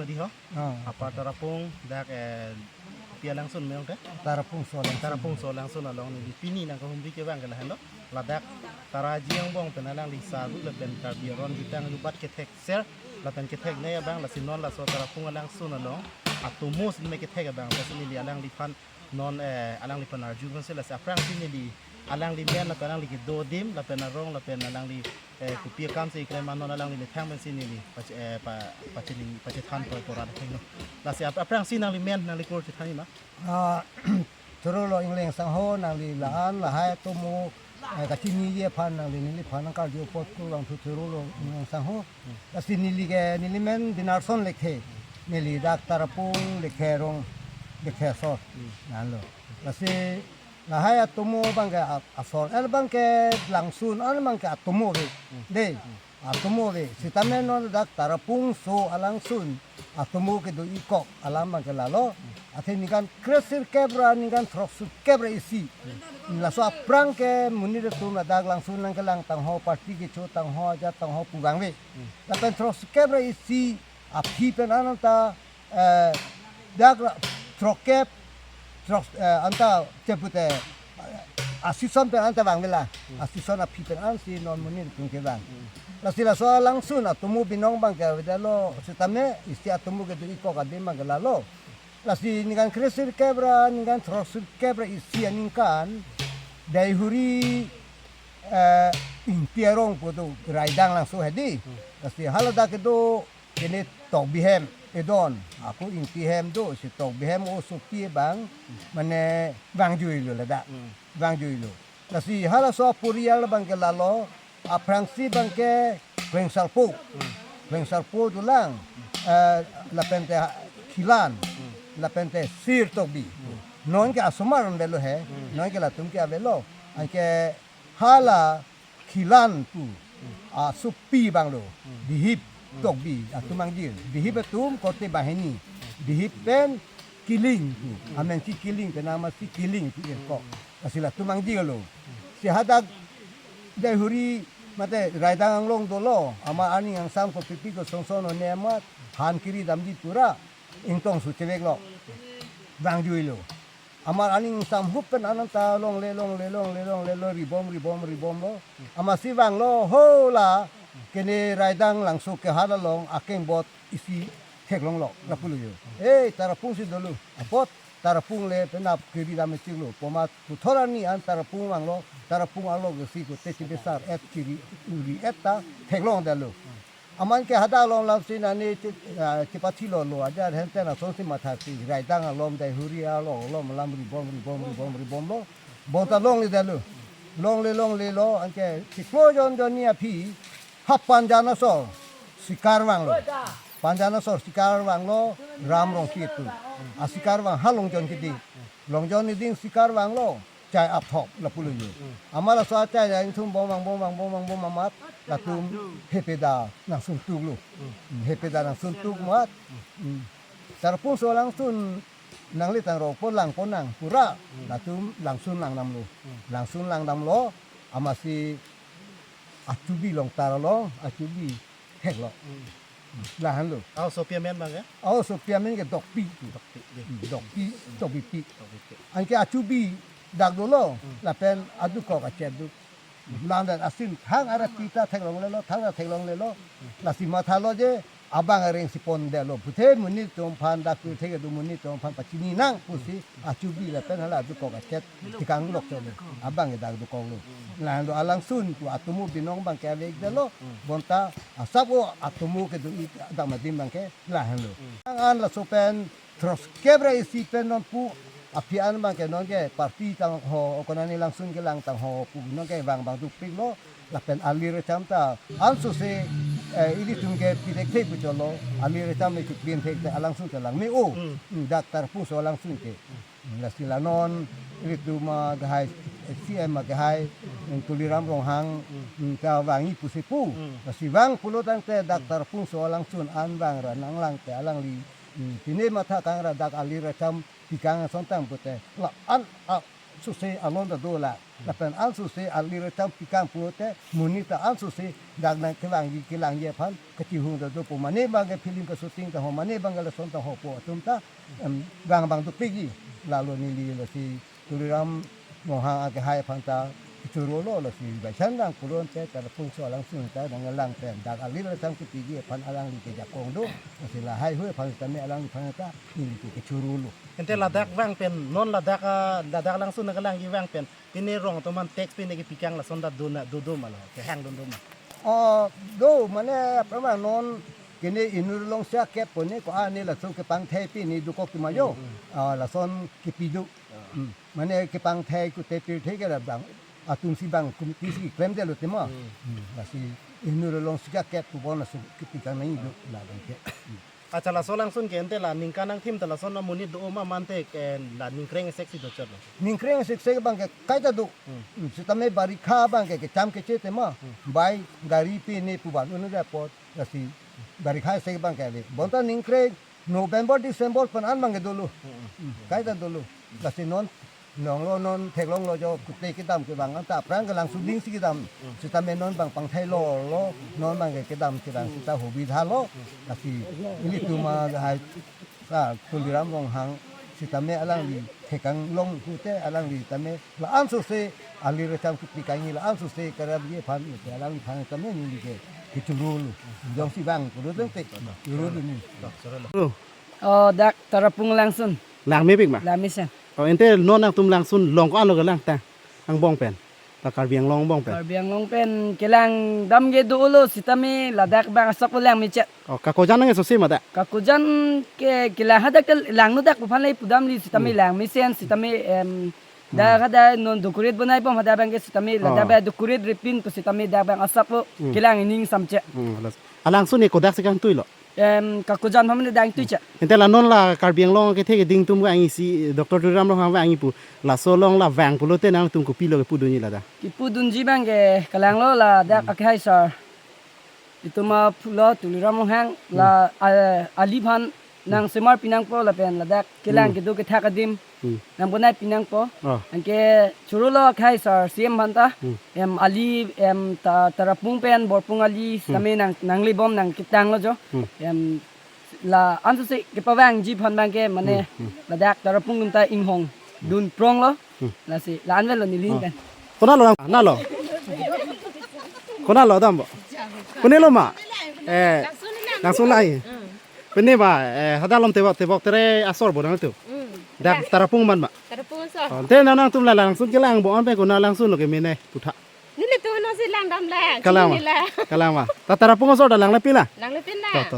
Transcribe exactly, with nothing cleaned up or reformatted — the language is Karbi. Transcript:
Di ho? Ah, Apar Tarapung dak, eh, pi alangsun meyong te? Tarapung Solangsun. Tarapung Solangsun along neli pini nangkahumri ke abang ke lahenlo. Ladak Taraji angbong pen alangli saru lapen Karbi aron jutang jubat kethekser lapen ketheknei abang, lasi non laso Tarapung alangsun along atomo si mekethek abang, lasi neli alangliphan non, eh, alangliphan arju pensi, lasi aphrangsi neli alangli men lapen alangli kedo adim lapen arong lapen alangli, eh, kopi akam si keklem, non alangli methang pensi neli pache-, eh, pa-, pachini, pachethan poi pora thengno. Lasi ap-, aphrangsi nangli men nangli kur chethan ma? Ah, choro lo Ingleng sangho, nangli la-an lahai atomo, eh, kachiniji aphan nangli neliphan nangkarju apot kurvangthu, choro lo Ingleng sangho. Lasi neli ke, neli men Dinarson Lekthe. Neli dak Tarapung Lekthe arong, Lekthe asor. Nanglo. Lasi lahai atomo abang ke a-, asor, el abang ke langsun, an abang ke atomo ave. Dei. Atomo ave. Sitame non dak Tarapung So alangsun atomo kedo-ik kok alam abang ke lalo. Athe ningkan kresirkep ra ningkan throksirkep ra isi, laso aphrang ke monit atum ladak langsun nangkelang tangho, party kecho tangho, ajat tangho pu vangve. Lapen throksirkep ra isi aphi pen an anta, eh, dak ra throkkep, throk, eh, anta chepute, eh, asison pen anta vangvela. Asison aphi pen ansi non monit atum kevang. Lasi laso alangsun atomo binong abang ke avedetlo sitame isi atomo kedo-ik kok adim abang ke lalo. Lasi ningkan kresirkep ra ningkan throksirkep ra isi aningkan Daihuri, eh, Ingti arong pu do, Raidang Langso hedi. Lasi haladak kedo kene Tokbi hem edon. Ako Ingti hem do, si Tokbi hem oso pi abang, mane vangjuilo ladak. Vangjuilo. Lasi halaso aporial abang ke lalo, aphrangsi abang ke Klengsarpo. Klengsarpo dolang, eh, lapen te ha-, Khilan, lapen te Sir Tokbi. Non ke asomar avelo he, non ke latum ke avelo. Anke hala Khilan pu asopi abang lo, Dihip Tokbi atum angjir. Dihip atum korte banghini. Dihip pen Killing pu. Amen si Killing pen amat si Killing pu irko. Lasi latum angjir lo. Si hadak Daihuri mate Raidang anglong dolo. Amar aning angsam kopipi kosonson one amat han kiri damji pura ingtong su cheveklo. Vangjuilo. Amar aning angsam hup pen an anta longle, longle, longle, longle lo, ribom, ribom, ribom lo. Amatsi vanglo, hola, kene Raidang Langso ke hala along akengbot isi theklonglo, lapulo jo. Eh, Tarapung si dolo. Apot Tarapung le penap kiri dam echiklo. Pomat puthot arni an Tarapung vanglo, Tarapung arlo ke si kote chibesar et kiri uri et ta theklongdetlo. Amat ke hadak along lamsi nani chi-, ah, chipathilo lo, ajat henten asonsi matha si, Raidang along, Daihuri along, along lam ribom, ribom, ribom, ribom lo. Bonta longledetlo. Longle, longle lo, anke chiklo jon jon ni aphi, ha Panjan asor sikar vanglo. Panjan asor sikar vanglo, Ram Rongki atum. Asikar vang ha Longjon kidi. Longjon niding sikar vanglo. Chai apthop lapulo jo. Amar laso achai jai ingthum bom vang bom vang bom vang bom amat latum hepeda nangsun tuklo. Hepeda nangsun tuk amat. Tarapung So alangsun nangle tangro po lang po nang pura latum langsun langdamlo. Langsun langdamlo amatsi achubi along tar along achubi heklo. Lahenlo. Aw, sopi amen abang ya? Aw, sopi amen ke Dokpi. Dokpi, ya. Dokpi, Dokpi pi. Dokpi pi. Anke achubi dak dolo, lapen aduk kok achet duk. Lamdan asin thang arati ta theklonglelo, thang ta theklonglelo. Lasi mathalo je, abang areng si pondetlo. Puthe monit atum aphan dak pu thek do monit atum aphan pachini nang pusi achubi lapen hala aduk kok achet tikang lok cholo. Abang ke dak dukoklo. Lahenlo alangsun pu atomo binong abang ke avekdetlo. Bonta asap o atomo kedo-ik dak adim abang ke lahenlo. Ang an laso pen throskep ra isi pen non pu aphi an abang ke non ke party tangho, okonani langsun kelang tangho pu non ke vang abang dukpiklo. Lapen alir acham ta ansose, eh, ilitum ke pidek thek pu cholo, alir acham le chukpin thek te alangsun ke lang me-o. Dak Tarapung So alangsun ke. Lasi la non ilitum, ah, kehai, C M kehai, Tuliram Ronghang, mm, ta vangji pusi pu. Lasi vang pulo tangte dak Tarapung So alangsun an vang ra nanglang te alangli, mm, pine matha kang ra dak alir acham pikang ason tang pute. La an, ah, Sose alon ta do la. Lapen ansose alir cham pikang pulote monit ta ansose dak nangkevangji kelangji aphan kachihung ta do pu. Mane abangke film kashooting ta ho, mane abangke lason ta ho pu atum ta, em, gang abang dopikji. Lalo neli lasi Tuliram Ronghang akehai aphan ta kechoro lo, lasi baisang lang pulote Tarapung aso alangsun ta nanglang pen dak alir cham kepiji aphan alangli kejakong do. Lasi lahai hui aphan tame alangliphan ta neli ke kechoro lo. Ante ladak vang pen non ladak, ah, ladak alangsun nangkelangji vang pen pine rong atum aphan tax pine kepikang lason ta do na, do do ma lo, kehang dun do ma? Oh, do, mane aphrang non kene inut along isi akep pone ko-an ne laso kepangthai pine dokok ti ma jo. Hmm, hmm. Ah, lason kepi do. Ah. Hmm. Mane kepangthai kute pirthe ke la bang atum si bang komiti si klemdetlo tema. Hmm. Hmm. Lasi inut along isi akep pu bon laso kepikang nangji do la abangke. Hmm. Accha, laso alangsun ke ante la ningkan angthim ta lason amonit do ma mante ke la ningkreng sek si dochot lo? Ningkreng sek sek abangke kaita do. Hmm. Hmm, sitame barikha abangke kecham keche tema. Hmm. Bai gari pine pu van unu apot lasi barikha sek abangke ave. Bonta ningkreng November, December pen an abangke dolo. Hmm. Hmm, kaita dolo. Lasi non longlo, non theklonglo jo kute kedam kevang anta aphrang ke langsuding si kedam. Hmm. Sitame non bang pangthai lo lo, non abangke kedam kevang sita hobidha lo. Lasi ilitum ahai, ah, Tuliram Ronghang sitame alangli thekang long pute alangli tame la ansose alir cham kepikangji, la ansose karapji aphan pute alangliphan tame neli ke kechoro lo. Jongsi vang kuru dente. Choro lo ni. Oh, dak Tarapung alangsun. Langmepik ma? Langmesen. Oh, ante non nangtum langsun along ko-an lo kelang ta angbong pen? Ta Karbi Anglong angbong pen? Karbi Anglong pen kelang dam ke dolo sitame ladak bang asap langmechet. Oh, kakojan nang sose ma ta? Kakojan ke kelang hadak ke langno dak pu aphan le pudam li sitame Hmm. langmesen sitame, em, dak Hmm. hadak non decorate bonai bom hadak abangke sitame ladak Oh. bang decorate ripin pu sitame dak bang asap Hmm. kelang ining samchet. Hmm, alas. Alangsun ne kodak si kangtui lo? Em, kakojan pamane dang tui cha. Ante la non la Karbi Anglong kethe keding atum vang isi Doctor Tuliram Ronghang vang pu laso along la vang pulote nangtum kopilo kepudunji ladak? Kepudunji abangke kelang lo ladak Hmm. akehai sir. Itum aphu lo Tuliram Ronghang la, Hmm. ah, aliphan nang semar pinangpo lapen ladak kelang Hmm. kedo kethak adim Hmm. nang bonai pinangpo. Oh. Anke choro lo akehai sir C M aphan ta. Hmm. Em ali em ta Tarapung pen Borpung ali Hmm. sitame nang nanglebom nang ketang lo jo. Hmm. Em la ansose kepavangji aphan abangke mane Hmm. Hmm. ladak Tarapung atum ta inghong dun prong lo. Hmm. Lasi la anvet lo neli Oh. pen. Konat lo nang, nalo. Konat lo dampo? Pune lo ma? Eh, langsung lang. Hmm. Pune ba, eh, hadak along tebok, tebok tere asor bo nangtum? Hmm. Dak Tarapung man ma? Tarapung asor. Oh, ante nangtum la langsun kelang bo an pen konat langsun lo kemene putha? Nelitum non si lang dam la. Kalang ma? Neli la. Kalang ma? Ta Tarapung asor ta langle pin la? Langle pin la. To, to,